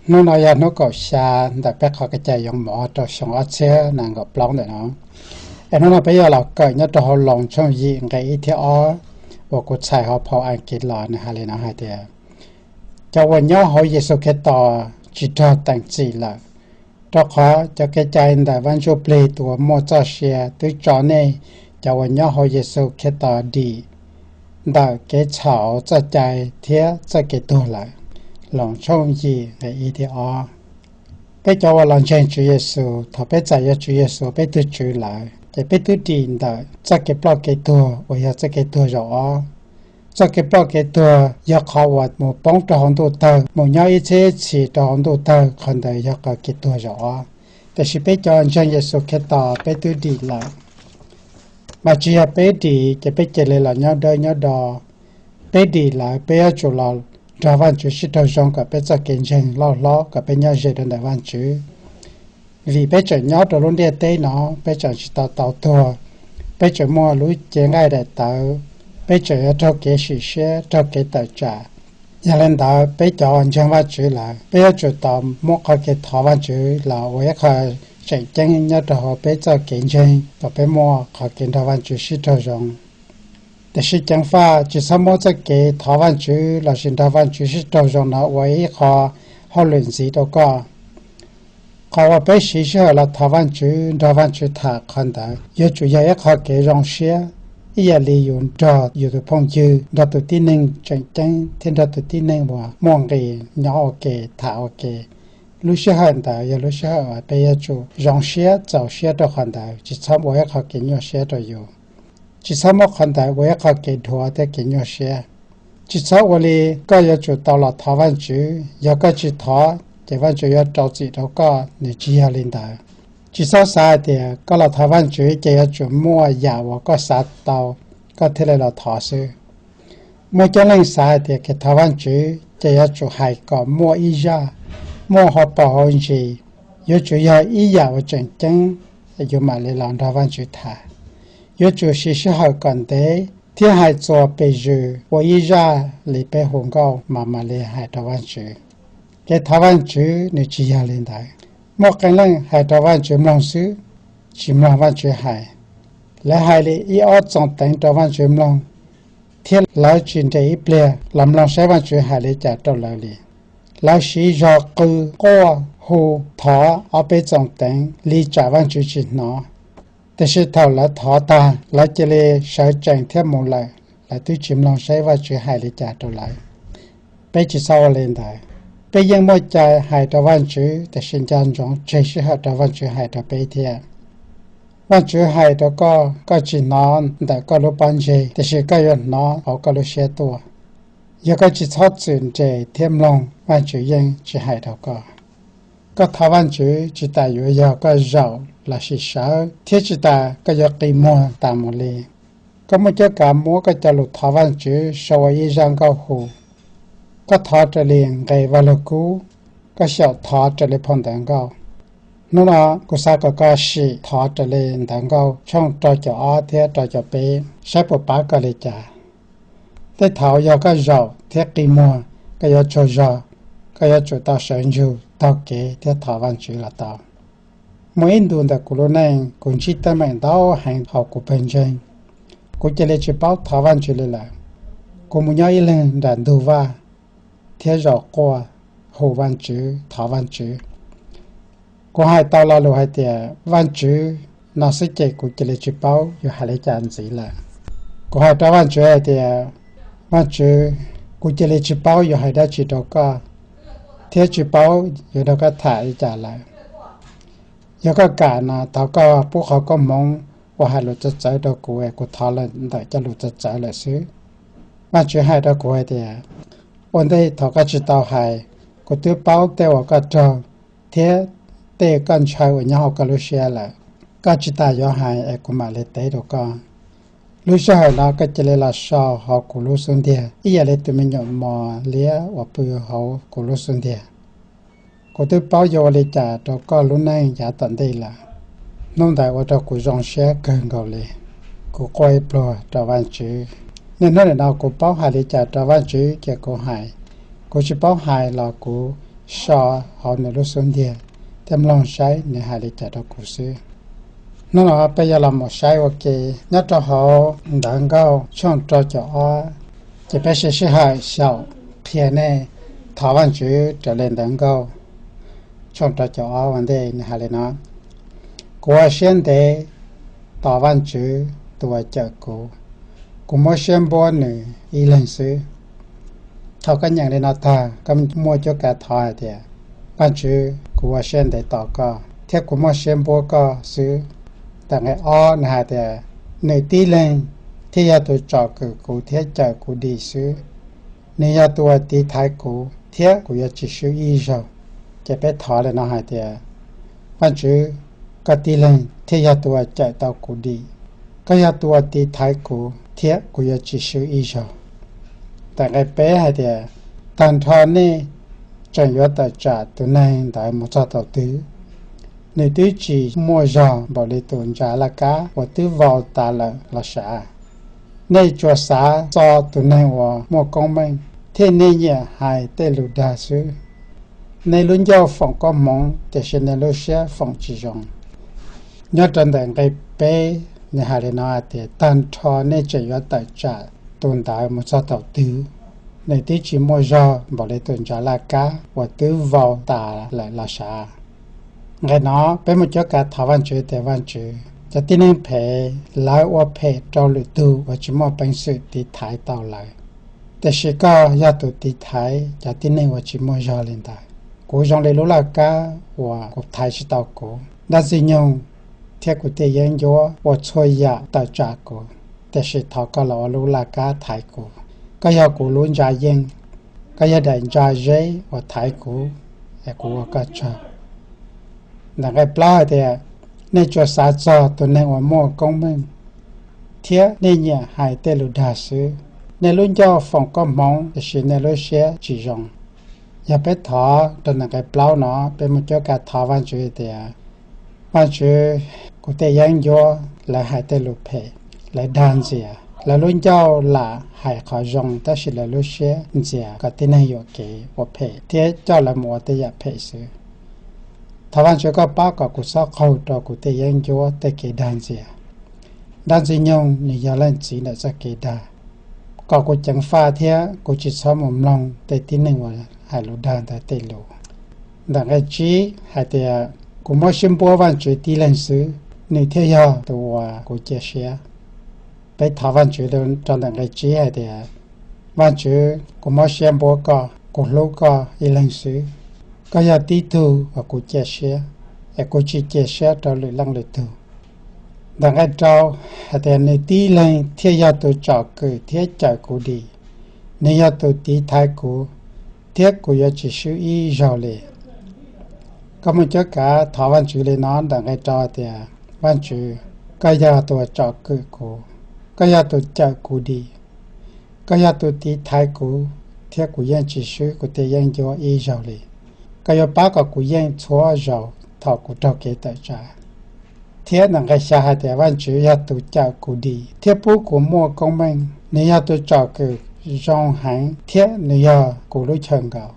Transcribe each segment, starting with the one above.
Hnub no yog hnub kaum xya ntawm peb qhov kev cai yoo mov rau xyoo ob txhiab nees nkaum plaub ntawm no. Es hnub no peb yuav los kawm nyob rau hauv Loos tshooj yim nqe ib thiab ob, uas kuv txhais hauv phau Askiv los, nws hais li no hais tias, cov uas nyob hauv Yexus Khetos tsis raug teem txim lawm, rau qhov cov kev cai ntawm Vaj Ntsuj Plig tus uas muaj txoj sia twb tso nej cov uas nyob hauv Yexus Khetos dim ntawm kev txhaum txoj cai thiab txoj kev tuag lawm. Loos tshooj yim nqe ib thiab ob. Peb cov uas los ntseeg Tswv Yexus, thaum peb txais yuav Tswv Yexus peb tus Tswv lawm ces peb twb dim ntawm txoj kev ploj kev tuag uas yog txoj kev tuag zaum ob. Txoj kev ploj kev tuag yog qhov uas mus poob rau hauv ntuj tawg, mus nyob ib txhiab ib txhis rau hauv ntuj tawg, qhov ntawd yog qhov kev tuag zaum ob. Tiam sis peb cov ntseeg Yexus Khetos peb twb dim lawm. Mas tsis yog peb dim ces peb cia li los nyob dawb nyob do. Peb dim lawm peb yuav tsum los nrog Vaj Tswv sib raug zoo kom peb txoj kev ntseeg loj hlob, kom peb nyob ze rau ntawm Vaj Tswv. Vim peb tseem nyob rau lub ntiaj teb no, peb tseem tsis tau tau tuag, peb tseem muaj lub cev nqaij daim tawv, peb tseem yuav raug kev sim siab, raug kev tawm tsam. Yog li ntawd peb cov ntseeg Vaj Tswv lawm peb yuav tsum tau muab qhov kev thov Vaj Tswv los ua ib qho tseem ceeb nyob rau hauv peb txoj kev ntseeg kom peb muaj qhov kev nrog Vaj Tswv sib raug zoo. Tiam sis ceev faj tsis txhob muab txoj kev thov Vaj Tswv lossis nrog Vaj Tswv sib raug zoo no ua ib qho hauj lwm ntxiv rau koj. Qhov uas peb siv sij hawm los thov Vaj Tswv, nrog Vaj Tswv tham, qhov ntawd yuav tsum yog ib qho kev zoo siab, ib yam li yus nrog yus tus phooj ywg, nrog tus tib neeg tseem ceeb thiab nrog tus tib neeg uas muaj nqis nyob ua ke, tham ua ke. Lub sij hawm ntawd yog lub sij hawm uas peb yuav tsum zoo siab, txaus siab rau qhov ntawd, tsis txhob ua ib qho kev nyuaj siab rau yus. Tsis txhob muab qhov ntawd ua ib qho kev dhuav thiab kev nyuaj siab. Tsis txhob ua li koj yuav tsum tau los thov Vaj Tswv, yog koj tsis thov ces Vaj Tswv yuav rau txim rau koj, nws tsis yog li ntawd. Tsis txhob xav hais tias koj los thov Vaj Tswv ces yuav tsum muaj yam uas koj xav tau koj thiaj li los thov xwb. Muaj coob leej xav hais tias kev thov Vaj Tswv ces yuav tsum hais kom muaj ib zaj, muaj hauv paus hauv ntsis, yuav tsum yog ib yam uas tseem ceeb, yus mam li los nrog Vaj Tswv tham. Yuav tsum siv sij hawm kom ntev thiab hais txuas pes zwm ua ib zaj li peb hu nkauj mas mam li hais rau Vaj Tswv. Kev thov Vaj Tswv nws tsis yog li ntawd. Muaj qee leej hais rau Vaj Tswv mloog xwb, tsis mloog Vaj Tswv hais. Lawv hais li ib ob txoos teev rau Vaj Tswv mloog, thiab lawv tsis nres ib pliag los mloog saib Vaj Tswv hais li cas rau lawv li. Lawv siv zog qw, quaj, hu, thov ob peb txoos teev li tsam Vaj Tswv tsis hnov. Tiam sis thaum lawv thov tag, lawv cia li sawv tsees thiab mus lawm, lawv twb tsis mloog saib Vaj Tswv hais li cas rau lawv. Peb tsis txhob ua li ntawd. Peb yeej muaj cai hais rau Vaj Tswv, tiam sis nco ntsoov tseg sij hawm rau Vaj Tswv hais rau peb thiab. Vaj Tswv hais rau koj, koj tsis hnov ntawm koj lub pob ntseg, tiam sis koj yuav hnov hauv koj lub siab tuaj. Yog koj tsis txhob txwm nres thiab mloog, Vaj Tswv yeej tsis hais rau koj. Koj thov Vaj Tswv tsis tas yuav yog koj zaum lossis sawv, thiab tsis tas koj yuav qi muag tas mus li. Koj muaj cuab kav muab koj cov lus thov Vaj Tswv sau ua ib zaj nkauj hu. Koj thov raws li nqe Vaj Lug Kub, koj xyaum thov raws li phau ntawv nkauj. Hnub no kuv xav kom koj sim thov raws li ntawv nkauj tshooj rau caum ob thiab rau caum peb saib puas pab koj li cas. Tej thaum yog koj zaum thiab qi muag, koj yuav tsaug zog, koj yuav tsum tau sawv ntsug taug kev thiab thov Vaj Tswv los tau. Muaj ib ntus ntawm kuv lub neej, kuv ntsib teeb meem ntau heev hauv kuv pawg ntseeg. Kuv cia li tsis paub thov Vaj Tswv li lawm. Kuv mus nyob ib leeg nram ntug vaj thiab zaum quaj, hu Vaj Tswv, thov Vaj Tswv. Kuv hais tau lo lus hais tias Vaj Tswv no xwb ces kuv cia li tsis paub yuav hais li cas ntxiv lawm. Kuv hais rau Vaj Tswv hais tias, Vaj Tswv, kuv cia li tsis paub yuav hais dab tsi rau koj, thiab tsis paub yuav nrog koj tham li cas lawm. Yog koj kam no thov koj pub qhov koob hmoov uas hais lus txawv txawv rau kuv es kuv thov ntawm cov lus txawv txawv lawm xwb. Vaj Tswv hais rau kuv hais tias, ua ntej thaum koj tsis tau hais, kuv twb paub tej uas koj raug thiab tej koj ntshaw uas nyob hauv koj lub siab lawm. Koj tsis tas yuav hais es kuv mam li teb rau koj. Lub sij hawm no koj cia li los so hauv kuv lub xub ntiag ib yam li tus me nyuam mos liab uas pw hauv kuv lub xub ntiag. Kuv twb paub yuav ua li cas rau koj lub neej yav tom ntej lawm. Hnub ntawd ua rau kuv zoo siab kawg nkaus li. Kuv quaj ib pluag rau Vaj Tswv. Niaj hnub nim no kuv paub hais li cas rau Vaj Tswv ces kuv hais. Kuv tsis paub hais los kuv so hauv nws lub xub ntiag thiab mloog saib nws hais li cas rau kuv xwb. Hnub no peb yuav los mus saib ua ke nyob rau hauv Ntawv Nkauj tshooj rau caum ob, ces peb sim sij hawm xyaum qhia nej thov Vajtswv raws li Ntawv Nkauj tshooj rau caum ob ua ntej nws hais li no: Kuv ua siab ntev tos Vajtswv tus uas cawm kuv, kuv muab siab npuab nws ib leeg xwb. Thaum koj nyeem li no tag, koj muaj cuab kav thov hais tias, Vajtswv, kuv ua siab ntev tos koj thiab kuv muaj siab npuab koj xwb. Ntawm nqe ob nws hais tias, Nws tib leeg thiaj yog tus tsom kwm kuv thiab cawm kuv dim xwb. Nws yog tus uas tiv thaiv kuv thiab kuv yuav tsis swb ib zaug. Ces peb thov li no hais tias, Vajtswv, koj tib leeg thiaj yog tus uas cawm tau kuv dim, koj yog tus uas tiv thaiv kuv thiab kuv yuav tsis swb ib zaug. Ntawm nqe peb hais tias, Tag nrho nej tseem yuav tawm tsam tus neeg ntawd mus txog thaum twg? Nws twb tsis muaj zog npaum li tus ntsa laj kab uas twb vau tas lawm los sav. Nej tsuas xav txo tus neeg uas muaj koob meej, thiab nej nyiam hais tej lus dag xwb. Nej lub ncauj foom koob hmoov, tiam sis nej lub siab foom tsis zoo. Nyob rau ntawm nqe peb, nws hais li no hais tias, Tag nrho nej tseem yuav tawm tsam tus ntawd mus txog thaum twg? Nws twb tsis muaj zog npaum li tus ntsa laj kab uas twb vau tas lawm los sav. Nqe no peb muaj cuab kav thov Vajtswv tias, Vajtswv, cov tib neeg phem lawv ua phem rau lwm tus uas tsis muaj peev xwm tiv thaiv tau lawv, tiam sis koj yog tus tiv thaiv cov tib neeg uas tsis muaj zog li ntawd. Kuv zoo li lub laj kab uas kuv thaiv tsis tau kuv, dab ntxwg nyoog thiab kuv tej yeeb ncuab ua txhua yam tawm tsam kuv, tiam sis thov koj los ua lub laj kab thaiv kuv. Koj yog kuv lub ntsa yeej, koj yog daim ntsa zeb uas thaiv kuv, es kuv ua koj tsaug. Ntawm nqe plaub hais tias, Nej tsuas xav txog tus neeg uas muaj koob meej, thiab nej nyiam hais tej lus dag xwb. Nej lub ncauj foom koob hmoov, tiam sis nej lub siab tsis zoo. Yog peb thov rau ntawm nqe plaub no, peb muaj cuab kav thov Vajtswv tias, Vajtswv, kuv tej yeeb ncuab lawv hais tej lus phem, lawv dag ntxias, lawv lub ncauj lam hais qhov zoo tab sis lawv lub siab ntxias kom tib neeg yuam kev ua phem thiab coj lawv mus ua tej yam phem xwb. Thov Vajtswv koj pab kom kuv txhob qaug rau kuv tej yeeb ncuab tej kev dag ntxias. Dab ntxwg nyoog nws yog leej txiv ntawm txoj kev dag, kom kuv ceev faj thiab kuv tsis txhob mus mloog tej tib neeg uas hais lus dag ntawd tej lus. Ntawm nqe tsib hais tias, Kuv muab siab npuab Vajtswv tib leeg xwb, nws thiaj yog tus uas kuv cia siab. Peb thov Vajtswv rau ntawm nqe tsib hais tias, Vajtswv, kuv muab siab npuab koj, kuv hlub koj ib leeg xwb. Koj yog tib tug uas kuv cia siab, es kuv tsis cia siab rau lwm leej lwm tug. Ntawm nqe rau hais tias, Nws tib leeg thiaj yog tus tsom kwm thiab cawm kuv dim, nws yog tus tiv thaiv kuv, thiab kuv yuav tsis swb ib zaug li. Koj muaj cuab kav thov Vajtswv li no ntawm nqe rau tias, Vajtswv, koj yog tus tsom kwm kuv, koj yog tus cawm kuv dim, koj yog tus tiv thaiv kuv, thiab kuv yeej tsis swb kuv tej yeeb ncuab ib zaug li. Koj yuav pab kom kuv yeej txhua zaus thaum kuv raug kev tawm tsam. Thiab ntawm nqe xya hais tias, Vajtswv yog tus cawm kuv dim thiab pub kuv muaj koob meej, nws yog tus tsom kwm zoo heev thiab nws yog kuv lub chaw nkaum.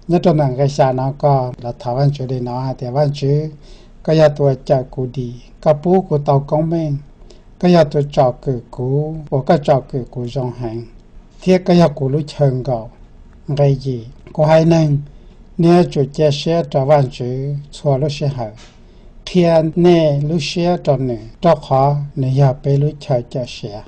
Nyob rau ntawm nqe xya no koj los thov Vajtswv li no hais tias, Vajtswv, koj yog tus cawm kuv dim, koj pub kuv tau koob meej, koj yog tus tsom kwm kuv uas koj tsom kwm kuv zoo heev, thiab koj yog kuv lub chaw nkaum. Nqe yim, kuv haiv neeg, nej yuav tsum cia siab rau Vajtswv txhua lub sij hawm, qhia nej lub siab rau nws, rau qhov nws yog peb lub chaw cawm siav.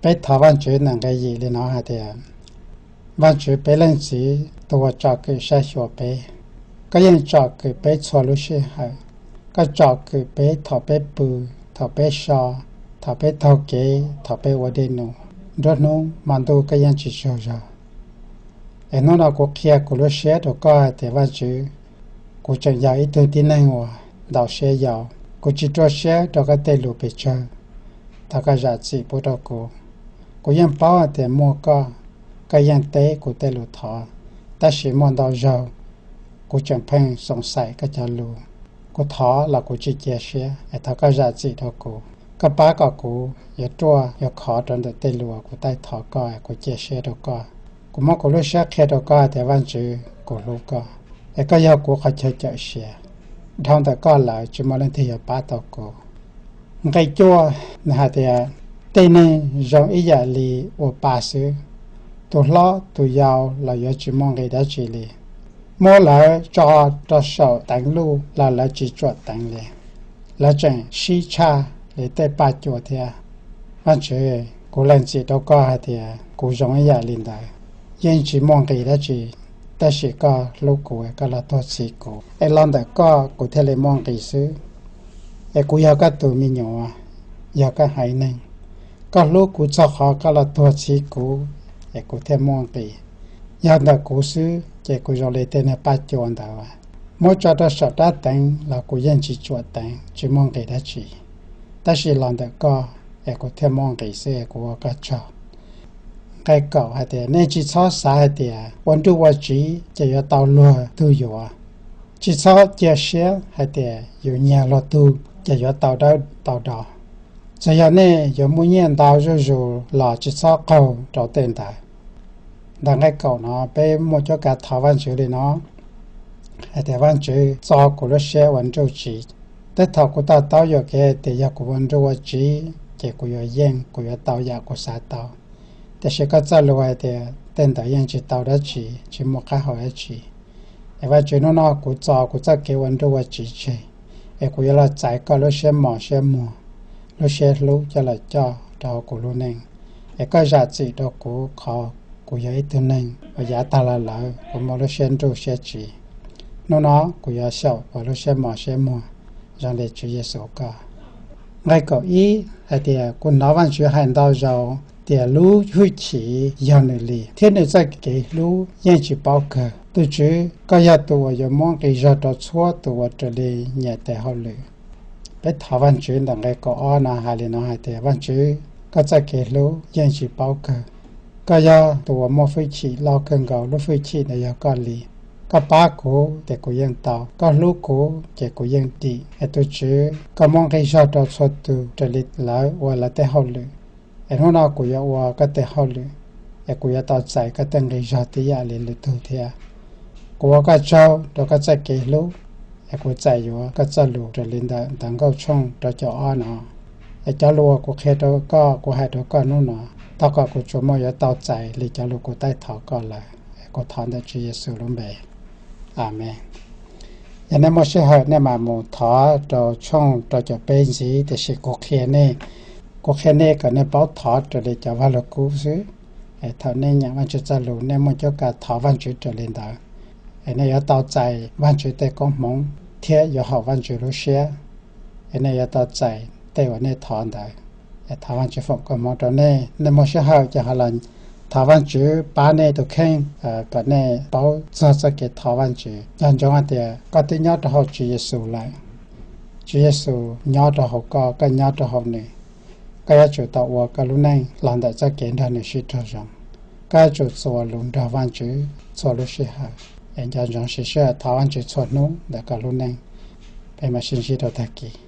Peb thov Vajtswv ntawm nqe yim li no hais tias, Vajtswv, peb Leej Txiv tus uas tsom kwm saib xyuas peb, koj yeej tsom kwm peb txhua lub sij hawm. Koj tsom kwm peb thaum peb pw, thaum peb so, thaum peb taug kev, thaum peb ua dej num, nruab hnub hmo ntuj koj yeej tsis tsaug zog. Es hnub no kuv qhia kuv lub siab rau koj hais tias, Vajtswv, kuv tseem yog ib tug tib neeg uas ntau siab yau, kuv tsis ruaj siab rau koj tej lus pes tsawg. Thov koj zam txim pub rau kuv. Kuv yeej paub hais tias muaj koj, koj yeej teb kuv tej lus thov, tab sis muaj ntau zaug kuv tseem pheej xoom xaim koj cov lus. Kuv thov los kuv tsis cia siab, es thov koj zam txim rau kuv. Koj pab kom kuv yuav ruaj yuav khov rau ntawm tej lus uas kuv taij thov koj, kuv cia siab rau koj. Kuv muab kuv lub siab qhia rau koj hais tias, Vajtswv, kuv hlub koj, es koj yog kuv qhov chaw cawm siav. Dhau ntawm koj lawm tsis muaj leej twg yuav pab tau kuv. Nqe cuaj nws hais tias, tej neeg zoo ib yam li ua pa xwb, tus hlob tus yau los yuav tsis muaj nqis dab tsi li. Muab lawv tso rau saum teev luj los lawv tsis tsuam teev li. Lawv tseem sib tshaj li tej paj cua thiab. Vaajtswv, kuv lees txim rau koj hais tias kuv zoo ib yam li ntawd, yeej tsis muaj nqis dab tsi, tab sis koj hlub kuv, koj los tuag txhiv kuv, es los ntawm koj kuv thiaj li muaj nqis xwb. Es kuv yog koj tus me nyuam, yog koj haiv neeg. Koj hlub kuv txog qhov koj los tuag txhiv kuv, es kuv thiaj muaj nqis. Yog ntawm kuv xwb ces kuv zoo li tej neeg paj cua ntawd, muab tso rau saum rab teev los kuv yeej tsis tsuam teev, tsis muaj nqis dab tsi. Tab sis los ntawm koj, es kuv thiaj muaj nqis xwb, es kuv ua koj tsaug. Nqe kaum hais tias, nej tsis txhob xav hais tias ua nruj ua tsiv ces yuav tau luag tug yuav. Tsis txhob cia siab hais tias yus nyiag luag tug ces yuav tau dawb tau do. Txawm yog nej yuav muaj nyiaj ntau zuj zus los tsis txhob qaug rau tej ntawd. Ntawm nqe kaum no peb muaj cuab kav thov Vaajtswv li no, hais tias, Vaajtswv, txo kuv lub siab uas nruj tsiv. Tej thaum kuv to taub yuam kev tias yog kuv ua nruj ua tsiv ces kuv yuav yeej, kuv yuav tau yam kuv xav tau. Tiam sis koj txoj lus hais tias tej ntawd yeej tsis tau dab tsi, tsis muaj qab hau dab tsi. Es Vaajtswv, hnub no kuv txo kuv txoj kev ua nruj ua tsiv tseg, es kuv yuav los txais koj lub siab mos siab muag, lub siab hlub coj los coj rau hauv kuv lub neej, es koj zam txim rau kuv qhov kuv yog ib tug neeg uas yav tag los lawm kuv muaj lub siab nruj siab tsiv. Hnub no kuv yuav xyaum ua lub siab mos siab muag zoo li Tswv Yexus koj. Nqe kaum ib hais tias, kuv hnov Vaajtswv hais ntau zaus tias lub hwj chim yog nws li, thiab nws txoj kev hlub yeej tsis paub kawg. Tus Tswv, koj yog tus uas yuav muab nqi zog rau txhua tus uas raws li nyias tes hauj lwm. Peb thov Vaajtswv ntawm nqe kaum ob no hais li no hais tias, Vaajtswv, koj txoj kev hlub yeej tsis paub kawg. Koj yog tus uas muaj hwj chim loj kawg nkaus, lub hwj chim ntawd yog koj li. Koj pab kuv ces kuv yeej tau, koj hlub kuv ces kuv yeej dim. Es tus Tswv, koj muab nqi zog rau txhua tus raws li lawv ua lawv tej hauj lwm. Es hnub no kuv yuav ua koj tej hauj lwm, es kuv yuav tau txais koj tej nqi zog tib yam li lwm tug thiab. Kuv ua koj tsaug rau koj txoj kev hlub, es kuv txais yuav koj txoj lus raws li ntawm Ntawv Nkauj tshooj rau caum ob no. Es cov lus uas kuv qhia rau koj, kuv hais rau koj hnub no, thov kom kuv tsuas muaj yuav tau txais li cov lus kuv taij thov koj lawm. Es kuv thov ntawm Tswv Yexus lub npe, Amees. Yog nej muaj sij hawm nej mam mus thov rau tshooj rau caum peb ntxiv, tiam sis kuv qhia nej, kuv qhia nej kom nej paub thov raws li cov vaj lug kub xwb. Es thaum nej nyeem Vaajtswv txoj lus nej muaj cuab kav thov Vaajtswv raws li ntawd, es nej yuav tau txais Vaajtswv tej koob hmoov thiab yuav haum Vaajtswv lub siab, es nej yuav tau txais tej uas nej thov ntawd. Es thov Vaajtswv foom koob hmoov rau nej. Nej muaj sij hawm ces ho los thov Vaajtswv pab nej tus kheej kom nej paub txog txoj kev thov Vaajtswv. Nco ntsoov hais tias koj twb nyob rau hauv Tswv Yexus lawm. Tswv Yexus nyob rau hauv koj, koj nyob rau hauv nws. Koj yuav tsum tau ua koj lub neej los ntawm txoj kev nrog nws sib raug zoo. Koj yuav tsum txuas lus nrog Vaajtswv txhua lub sij hawm, es nco ntsoov siv sij hawm thov Vaajtswv txhua hnub ntawm koj lub neej. Peb mam sib ntsib rau tag kis.